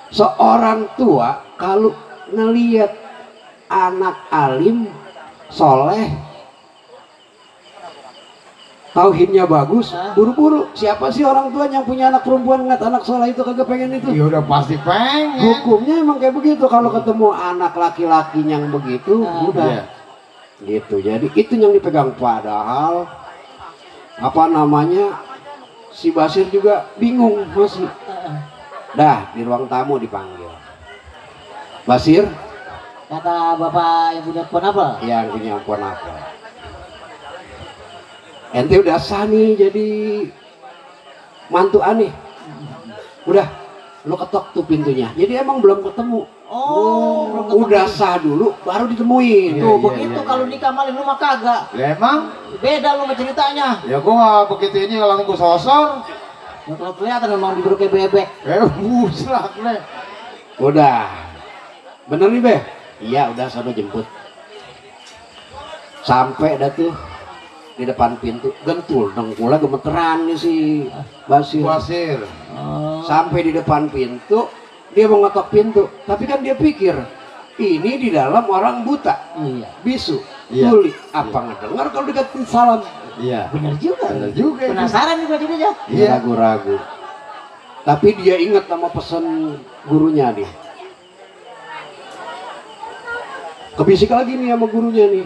seorang tua kalau ngelihat anak alim, soleh, tauhidnya bagus, buru-buru. Siapa sih orang tua yang punya anak perempuan ngeliat anak soleh itu kagak pengen itu? Ya udah pasti pengen. Hukumnya emang kayak begitu. Kalau ketemu anak laki-laki yang begitu, udah gitu. Jadi itu yang dipegang. Padahal apa namanya, si Basir juga bingung masih. Dah di ruang tamu dipanggil. Basir, Kata bapak yang punya pohon apel. yang punya pohon apel. Ente udah sah nih jadi mantu aneh. Udah, lu ketok tuh pintunya. Jadi emang belum ketemu. Oh, belum ketemu. Udah sah dulu, baru ditemuin. Tuh, begitu kalau nikah malin lu mah kagak. Ya emang, Beda lu sama ceritanya. ya gua nggak begitu ini kalau gua sosor. Ya, kalau kelihatan memang diburu kayak bebek. Buslak nih. Udah. Bener nih, Be? Iya, udah sana jemput. Sampai dah tuh di depan pintu, gentul dengkulnya gemeteran nih si Basir. Basir. Oh. Sampai di depan pintu, dia mau ngetok pintu, tapi kan dia pikir ini di dalam orang buta, Iya. bisu, Iya. tuli. Apa ngedengar kalau dikatain salam? Iya. Bener juga. Bener juga. itu. Penasaran juga jadinya. Iya. Ragu-ragu. Tapi dia ingat sama pesan gurunya nih. Kebisik lagi nih sama gurunya nih.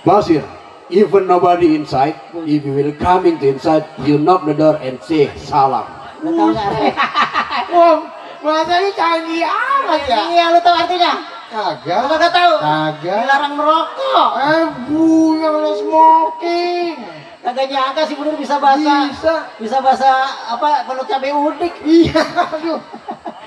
Basir, even nobody inside, if you will come into inside, you knock the door and say salam. Lu tahu nggak artinya? Wah, bahasanya canggih amat ya. Iya, lu tahu artinya? Kagak. Lu kagak tahu? Kagak. Dilarang merokok. Yang lo smoking. Kagak nyangka sih bener bisa bahasa. Bisa. Bisa bahasa apa? Kalau cabai udik. Iya, aduh.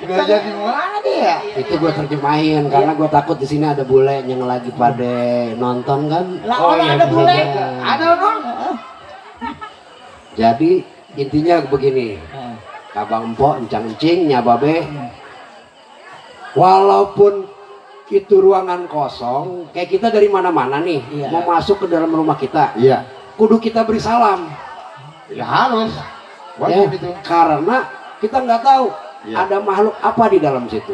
Udah jadi mana dia? Itu gue terjemahin karena gue takut di sini ada bule yang lagi pada nonton kan. Lah, Oh, orang iya, ada bisa bule. jadi. Ada dong. Jadi intinya begini, Abang Empok, Encang Encing, Nyababe, walaupun itu ruangan kosong, kayak kita dari mana-mana nih, Iya. mau masuk ke dalam rumah kita, Iya. kudu kita beri salam, Ya harus. ya, Wajib itu. karena kita nggak tahu Iya. ada makhluk apa di dalam situ.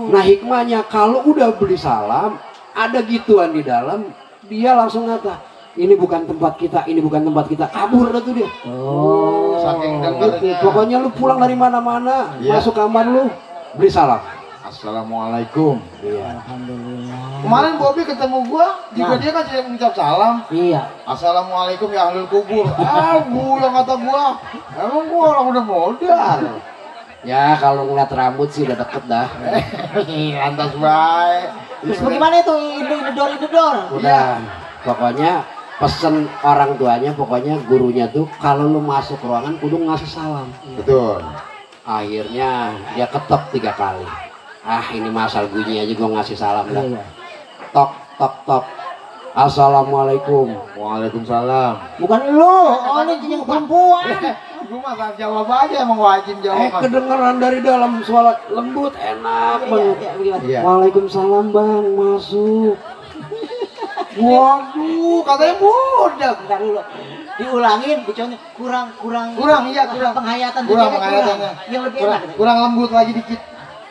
Nah hikmahnya kalau udah beli salam, ada gituan di dalam, dia langsung ngata, ini bukan tempat kita, ini bukan tempat kita, kabur dah tuh dia. Oh. Saking Gitu. dengernya. Pokoknya lu pulang dari mana-mana, Iya. masuk kamar lu, beri salam. Assalamualaikum. Iya. Alhamdulillah. Kemarin Bobby ketemu gua, juga Nah. dia kan saya mengucap salam. Iya. Assalamualaikum ya ahlul kubur. Yang kata gua. Emang gua orang udah modal. Ya kalau ngeliat rambut sih udah deket dah. Lantas baik. Terus bagaimana itu indor? Udah. Pokoknya pesen orang tuanya, pokoknya gurunya tuh kalau lu masuk ruangan kudu ngasih salam. Betul. Akhirnya dia ketok 3 kali. Ah ini masal bunyi aja gua ngasih salam dah. Iya. Tok tok tok. Assalamualaikum. Waalaikumsalam. Bukan lu, oh ini yang perempuan. Gua mah jawab aja, emang wajib jawab. Kedengeran dari dalam suara lembut enak banget. Iya, bagaimana? Iya. Waalaikumsalam bang, masuk. Waduh, katanya budak. Bentar dulu. Diulangin, dicontoh kurang Iya, kurang. penghayatan Kurang tuh, penghayatannya. yang lebih Kurang, enak. kurang lembut lagi dikit.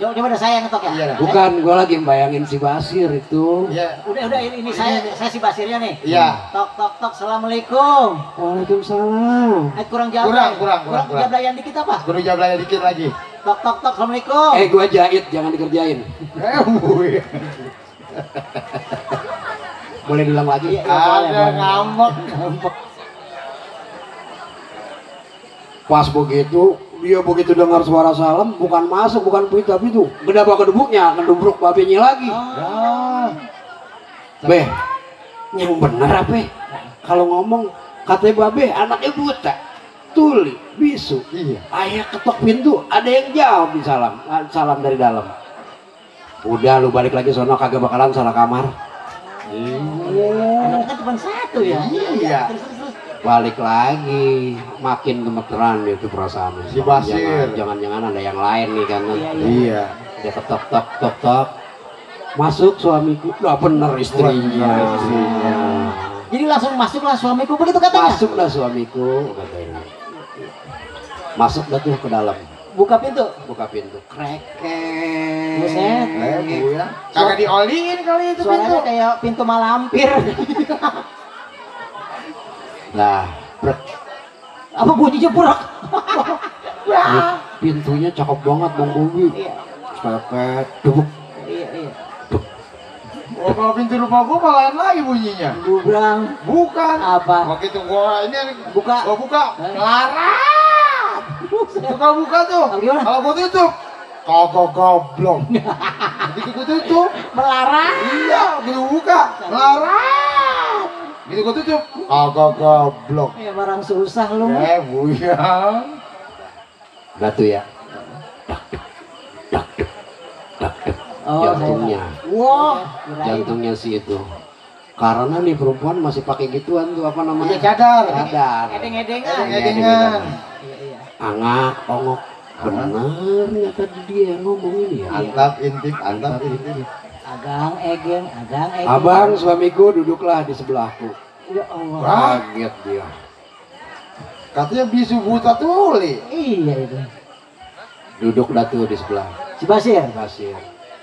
Coba ada saya yang ngetok ya. Iya. Bukan, gua lagi membayangin si Basir itu. Iya. Udah ini saya si Basirnya nih. Iya. Tok tok tok, assalamualaikum. Waalaikumsalam. Kurang jablay. Kurang. Jablayan dikit apa? Kudu jablanya dikit lagi. Tok tok tok, assalamualaikum. Gua jahit, jangan dikerjain. Wih. Boleh diulang lagi? Iya, boleh, Ada boleh. ngambek. Pas begitu, dia begitu dengar suara salam, bukan masuk, bukan pintu, gedabak gedebuknya, ngedubruk babenya lagi. Ah. Beh, yang bener apa? Kalau ngomong, katanya babe anaknya buta, tuli, bisu. Iya. Ayah ketok pintu, ada yang jawab di salam dari dalam. Udah lu balik lagi sono, kagak bakalan salah kamar. Anak kan cuma satu ya. Iya. Terus. Balik lagi, makin gemeteran itu perasaannya. Si Basir. Jangan-jangan ada yang lain nih kan. Iya. Dia ketok tok tok tok. Masuk suamiku, udah bener istrinya. Bener istrinya. Jadi langsung masuklah suamiku begitu katanya. Masuklah suamiku, katanya. Masuk dah tuh ke dalam. Buka pintu. Buka pintu. Kreket. Buset. Bu ya. Kagak dioliin kali itu pintu. Suaranya kayak pintu malampir. Nah, brek. Apa bunyinya burak? Pintunya cakep banget Bang Bobi. Iya. Kreket, dubuk. Iya. Oh, kalau pintu rumah gua malah lain lagi bunyinya. Bubrang. Bukan. Apa? Waktu itu gua ini Buka. gua buka. Eh? Ngelarat. Suka buka tuh. Oh, gimana? Kalau gua tutup. kagak goblok. Gitu gua tutup. Melarang. Iya, gitu buka. Larang. Gitu gua tutup. Kagak goblok. Ya barang susah lu. Buyang. Batu ya. Oh, Jantungnya. Wah, Jantungnya sih itu. Karena nih perempuan masih pakai gituan tuh apa namanya? Iya, cadar. Cadar. edeng-edengan. Edeng-edengan. Iya, iya. Angak, ongok. Bener ternyata dia yang ngomong ini ya. Antap intip, antap intip. Agang egeng. Abang suamiku duduklah di sebelahku. Ya Allah. Kaget dia. Katanya bisu buta tuli. Iya itu. Duduk dah tuh di sebelah Si Basir. pasir.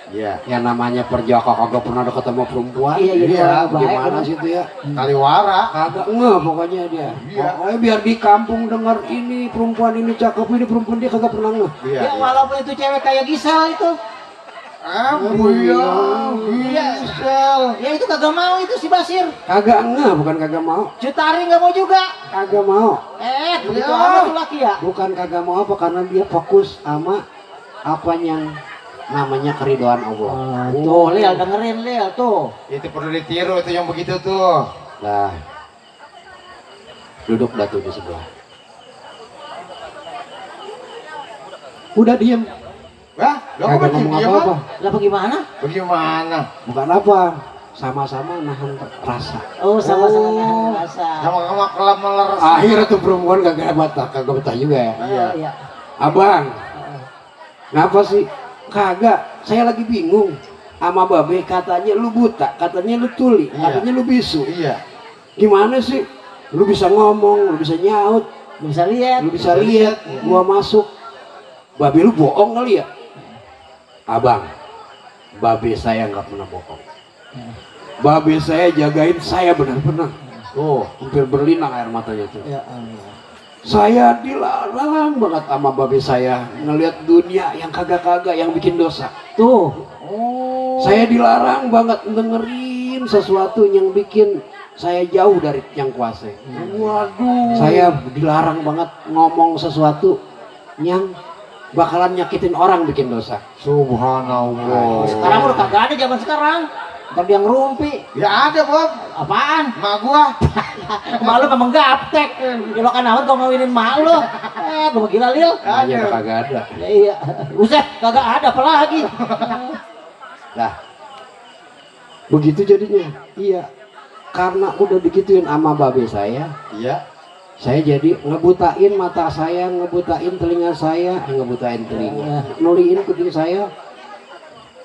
Iya. Yang namanya perjaka kagak pernah ada ketemu perempuan. Iya, jadi Iya, orang baik. Gimana kan? sih itu ya? Kaliwara. Kagak nggak pokoknya dia. Iya. Pokoknya biar di kampung dengar ini perempuan ini cakep ini perempuan dia kagak pernah nggak. Iya. Ya walaupun itu cewek kayak Gisel itu. Buyang. Gisel. Ya itu kagak mau itu si Basir. Kagak nggak, bukan kagak mau. Cutari nggak mau juga. Kagak mau. Begitu Ya. amat tuh laki ya. Bukan kagak mau apa karena dia fokus sama apa yang namanya keridoan Allah. Tuh, Lil dengerin Lil tuh. Itu perlu ditiru itu yang begitu tuh. Nah, duduk dah tuh di sebelah. Udah diem. Wah, lo kok Kagak masih ngomong diam? apa-apa. Lah bagaimana? Bagaimana? Bukan apa, sama-sama nahan rasa. Oh, sama-sama nahan rasa. Sama-sama kelam melerasi. Akhirnya tuh perempuan kagak betah juga ya. Oh, iya. Abang, ngapa sih? Kagak, saya lagi bingung. Sama babe katanya lu buta, katanya lu tuli, Iya. katanya lu bisu. Iya. Gimana sih? Lu bisa ngomong, lu bisa nyaut, Lu bisa lihat. lu bisa lihat, gua masuk. Babe lu bohong kali ya? Abang, babe saya nggak pernah bohong. Babe saya jagain saya benar-benar. Tuh. Hampir berlinang air matanya tuh. Ya Allah. Saya dilarang banget sama babe saya ngelihat dunia yang kagak-kagak yang bikin dosa. Tuh. Saya dilarang banget dengerin sesuatu yang bikin saya jauh dari yang kuasa. Waduh. Saya dilarang banget ngomong sesuatu yang bakalan nyakitin orang bikin dosa. Subhanallah. Sekarang udah kagak ada zaman sekarang. Ntar dia ngerumpi. Ya ada, Bob. Apaan? Mak gua. Malu memang gaptek. Lo kan amat kau ngawinin mak lo. Gue gila Lil. Hanya kagak ada. Ya, iya. Buset, kagak ada apa lagi. Nah, begitu jadinya. Iya. Karena udah digituin sama babe saya jadi ngebutain mata saya, ngebutain telinga saya, ngebutain telinga, nuliin kuping saya,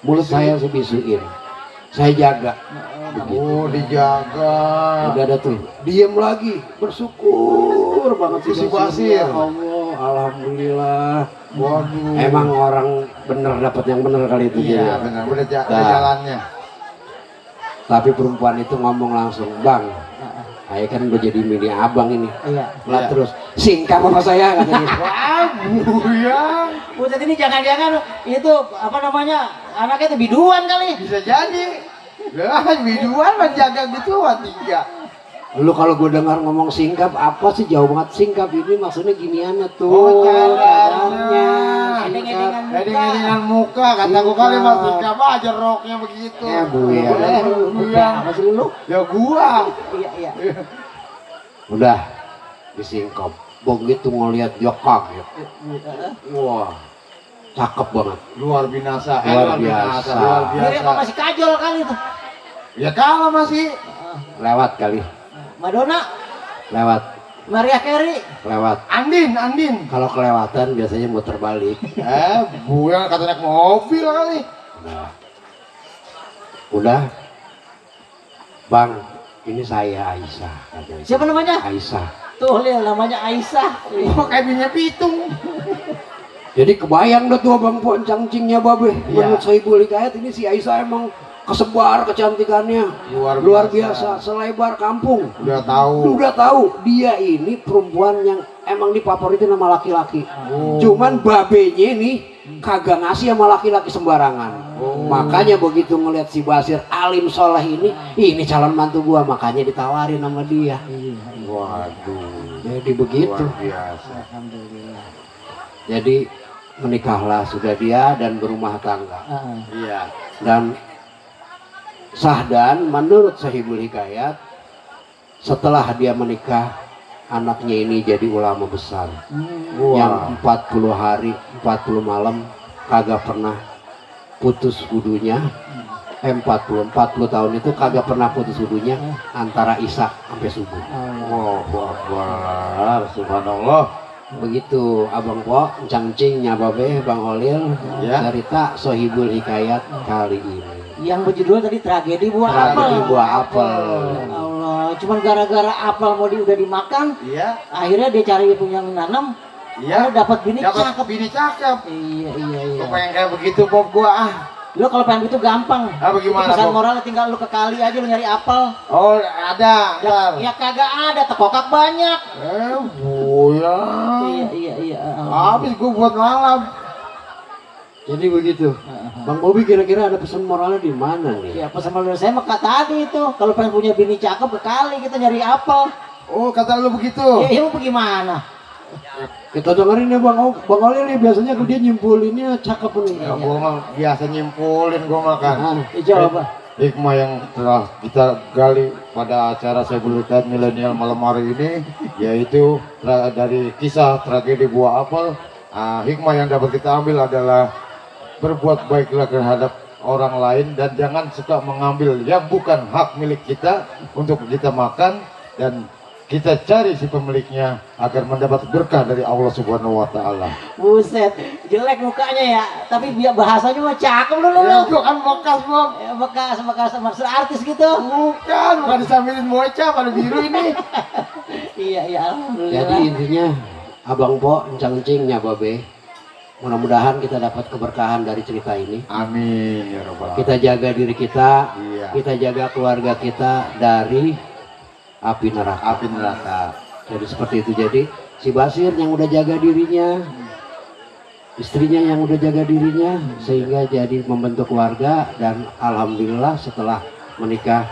mulut saya sebisuin. Saya jaga. Begitu. Oh, dijaga. Udah ada tuh. Diem lagi, bersyukur banget Si sih Basir. ya Allah, alhamdulillah. Waduh. Emang orang bener dapat yang bener kali itu Iya, dia. benar. Udah Nah. jalannya. Tapi perempuan itu ngomong langsung, Bang, saya kan udah jadi mini abang ini. Iya. Lah Iya. terus, singkat sama saya katanya. Wah, buyang. Buset ini jangan-jangan itu apa namanya anaknya itu biduan kali. Bisa jadi. Lah, biduan menjaga gituan tiga. Lu kalau gue dengar ngomong singkap, apa sih jauh banget singkap ini maksudnya ginian tuh. Oh, cadarnya. Edeng-edengan muka. Edeng-edengan muka, kata gua kali mas tingkap aja roknya begitu. Ya, Buyang. Buyang. Apa sih lu? Ya gua. Iya. Udah disingkap. Begitu ngeliat dia kaget. Wah, cakep banget. Luar binasa. Luar biasa. Luar Mirip biasa. apa masih kajol kali tuh. Ya kalah masih. Lewat kali, Madonna, lewat, Maria Carey. lewat. Andin. Kalau kelewatan biasanya muter balik. Buyang kata naik mobil kali. Nah, udah, Bang, ini saya Aisyah. katanya. Siapa namanya? Aisyah. Tuh Lil namanya Aisyah. Oh, kayak minyak pitung. Jadi kebayang dah tuh abang poncangcingnya babe. Iya. Menurut saya Hikayat ini si Aisyah emang kesebar kecantikannya. Luar biasa. Selebar kampung. Udah tahu. Udah tahu dia ini perempuan yang emang difavoritin sama laki-laki. Oh. Cuman babenya ini kagak ngasih sama laki-laki sembarangan. Oh. Makanya begitu ngeliat si Basir alim soleh ini calon mantu gua, makanya ditawarin sama dia. Waduh. Jadi begitu. Luar biasa. Alhamdulillah. Jadi menikahlah sudah dia dan berumah tangga. Iya. Dan Sahdan menurut Sahibul Hikayat, setelah dia menikah, anaknya ini jadi ulama besar. Yang 40 hari 40 malam kagak pernah putus wudunya. 40 tahun itu kagak pernah putus wudunya antara Isya sampai subuh. Allahu Akbar, subhanallah. Begitu Abang Po, cangcingnya Babe, Bang Holil, Ya. cerita Sohibul Hikayat kali ini. Yang berjudul tadi tragedi buah apel. Tragedi buah apel. Ya Allah, cuman gara-gara apel mau udah dimakan, Iya. akhirnya dia cari yang nanam, Iya. dapat bini Dapat cakep. bini cakep. Iya. Kok pengen kayak begitu Bob gua ah. Lo kalau pengen gitu gampang. Ah, bagaimana, Pesan Bob? moral tinggal lu ke kali aja lu nyari apel. Oh, ada. Ntar. Ya kagak ada, tekokak banyak. Buya. Iya. Habis gua buat malam. Jadi begitu. Bang Bobi kira-kira ada pesan moralnya di mana nih? Ya pesan moral saya mah tadi itu, kalau pengen punya bini cakep ke kali kita nyari apel. Oh, kata lu begitu. Ya mau bagaimana? Kita dengerin ya Bang Holil nih, biasanya dia nyimpulinnya cakep nih. Ya, gua mah biasa nyimpulin gua makan. Coba. Hikmah yang telah kita gali pada acara Sahibul Hikayat Milenial malam hari ini, yaitu dari kisah tragedi buah apel. Hikmah yang dapat kita ambil adalah berbuat baiklah terhadap orang lain dan jangan suka mengambil yang bukan hak milik kita untuk kita makan, dan kita cari si pemiliknya agar mendapat berkah dari Allah Subhanahu wa taala. Buset, jelek mukanya ya, tapi biar bahasanya mah cakep dulu Ya, lu. itu kan bekas, Bob. Ya, bekas maksud artis gitu. Bukan disambilin bocah pada biru ini. Iya, alhamdulillah. Jadi intinya Abang Po, cangcingnya Babe, mudah-mudahan kita dapat keberkahan dari cerita ini. Amin ya rabbal alamin. Kita jaga diri kita, Iya. kita jaga keluarga kita dari api neraka. Api neraka. Jadi seperti itu. Jadi si Basir yang udah jaga dirinya, istrinya yang udah jaga dirinya, sehingga jadi membentuk keluarga, dan alhamdulillah setelah menikah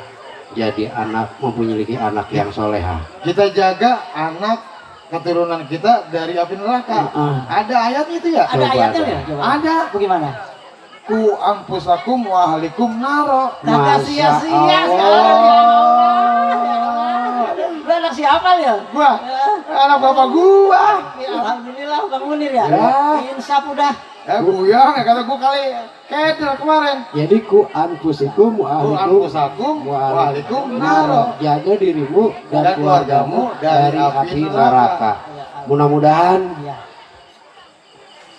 jadi memiliki anak yang soleha. Kita jaga anak keturunan kita dari api neraka. Ada ayatnya itu ya? Ada Coba ayatnya ada. ya? Coba. Ada. Bagaimana? Ku ampusakum wa ahlikum naro. Kagak Masya sia-sia Allah. sekarang ya Allah. Lu anak siapa ya? Gua, anak bapak gua. Ya, alhamdulillah Bang Munir ya. Ya. Insaf udah. Buyang, kata gua kali kedel kemarin. Jadi ku anfusikum wa Ku ahlikum ampusakum wa wa ahlikum naro. jaga dirimu dan Dan keluargamu dari api neraka. Mudah-mudahan Iya.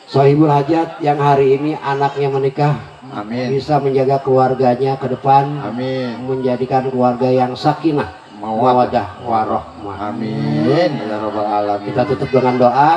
Sohibul Hajat yang hari ini anaknya menikah Amin. bisa menjaga keluarganya ke depan, Amin. menjadikan keluarga yang sakinah, mawadah, warohmah. Amin ya rabbal alamin. Kita tutup dengan doa.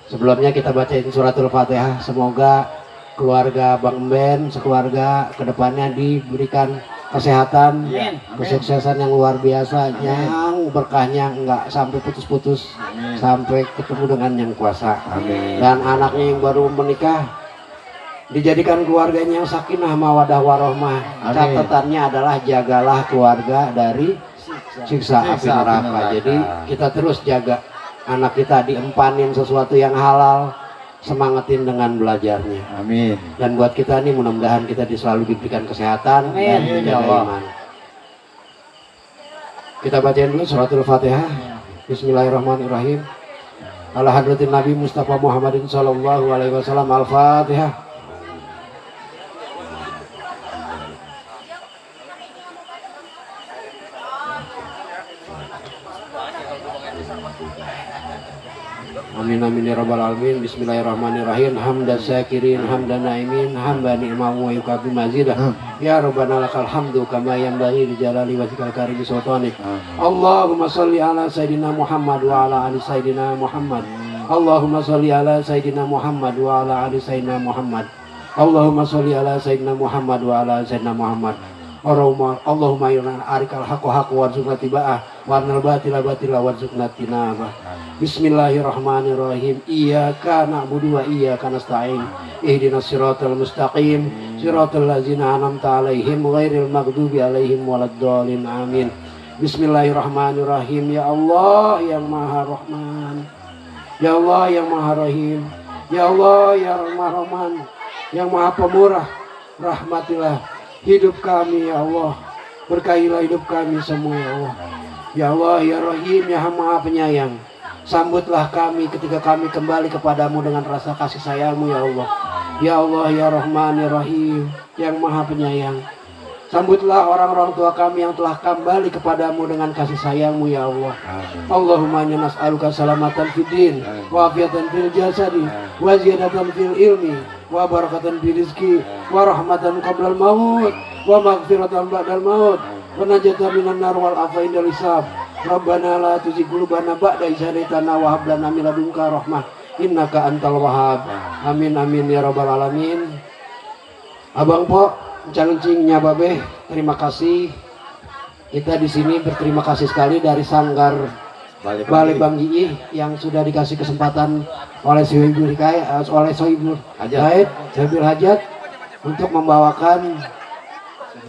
Sebelumnya kita bacain suratul Fatihah. Semoga keluarga Bang Ben sekeluarga kedepannya diberikan kesehatan, Amin. kesuksesan yang luar biasa, yang berkahnya nggak sampai putus-putus, sampai ketemu dengan yang kuasa. Amin. Dan anaknya yang baru menikah dijadikan keluarganya yang sakinah, mawadah, warohmah. Amin. Catatannya adalah jagalah keluarga dari siksa api Siksa api neraka. neraka. Jadi kita terus jaga anak kita, diempanin sesuatu yang halal, semangatin dengan belajarnya. Amin. Dan buat kita nih mudah-mudahan kita selalu diberikan kesehatan Amin. dan Ya menjaga Allah. iman. Kita bacain dulu suratul Fatihah. Bismillahirrahmanirrahim. Ala hadratin Nabi Mustafa Muhammadin sallallahu alaihi wasallam. Al-Fatihah. Amin amin ya rabbal alamin. Bismillahirrahmanirrahim. Hamdan syakirin, hamdan naimin, hamdan ni'mahu wa yukabi mazidah. Ya rabbana lakal hamdu kama yanbaghi li jalali wajhikal karim sultanik. Allahumma shalli ala sayidina Muhammad wa ala ali sayidina Muhammad. Allahumma shalli ala sayidina Muhammad wa ala ali sayidina Muhammad. Allahumma shalli ala sayidina Muhammad wa ala ali sayidina Muhammad. Allahumma yuna arikal haqqa haqqa warzuqna tiba'ah wa arnal batila batila warzuqna tinabah. Bismillahirrahmanirrahim. Iyyaka na'budu wa iyyaka nasta'in. Ihdinas siratal mustaqim. Siratal ladzina an'amta 'alaihim ghairil maghdubi 'alaihim waladdallin. Amin. Bismillahirrahmanirrahim. Ya Allah yang Maha Rahman, Ya Allah yang Maha Rahim, Ya Allah, ya Rahman, yang Maha Pemurah, rahmatilah hidup kami ya Allah. Berkahilah hidup kami semua ya Allah. Ya Allah, ya Rahim, ya Maha Penyayang. Sambutlah kami ketika kami kembali kepadamu dengan rasa kasih sayangmu ya Allah. Ya Allah, ya Rahman, ya Rahim, yang Maha Penyayang. Sambutlah orang-orang tua kami yang telah kembali kepadamu dengan kasih sayangmu ya Allah. Allahumma inna nas'aluka salamatan fid din, wa afiatan fil jasadi, wa ziyadatan fil ilmi, wa barakatan fil rizki, wa rahmatan qablal maut, wa maghfiratan ba'dal maut, wa najatan minan nar wal afa indal hisab. Rabbana la tuzigh qulubana ba'da idh hadaytana wa hab lana min ladunka rahmah innaka antal wahhab. Amin amin ya rabbal alamin. Abang Po, Caluncingnya Babe, terima kasih. Kita di sini berterima kasih sekali dari Sanggar Balai Bang Gigi yang sudah dikasih kesempatan oleh Sohibul Hikayat, oleh Sohibul Hajat untuk membawakan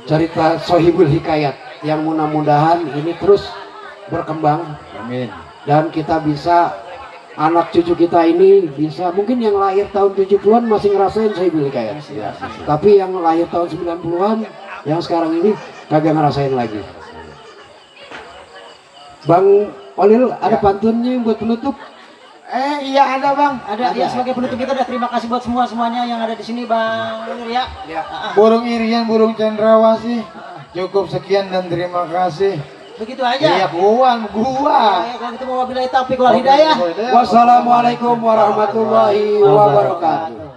cerita Sohibul Hikayat yang mudah-mudahan ini terus berkembang. Amin. Dan kita bisa, anak cucu kita ini bisa, mungkin yang lahir tahun 70-an masih ngerasain Sohibul Hikayat. Tapi yang lahir tahun 90-an yang sekarang ini kagak ngerasain lagi. Bang Olil, ada pantunnya buat penutup? Iya ada Bang, ada. Ya sebagai penutup kita udah terima kasih buat semuanya yang ada di sini Bang Olil ya. Burung irian, burung cendrawasih. Cukup sekian dan terima kasih. Begitu aja. Iya, gua. Ya, kalau gitu mau wabillahi taufiq wal hidayah. Wassalamualaikum warahmatullahi wabarakatuh.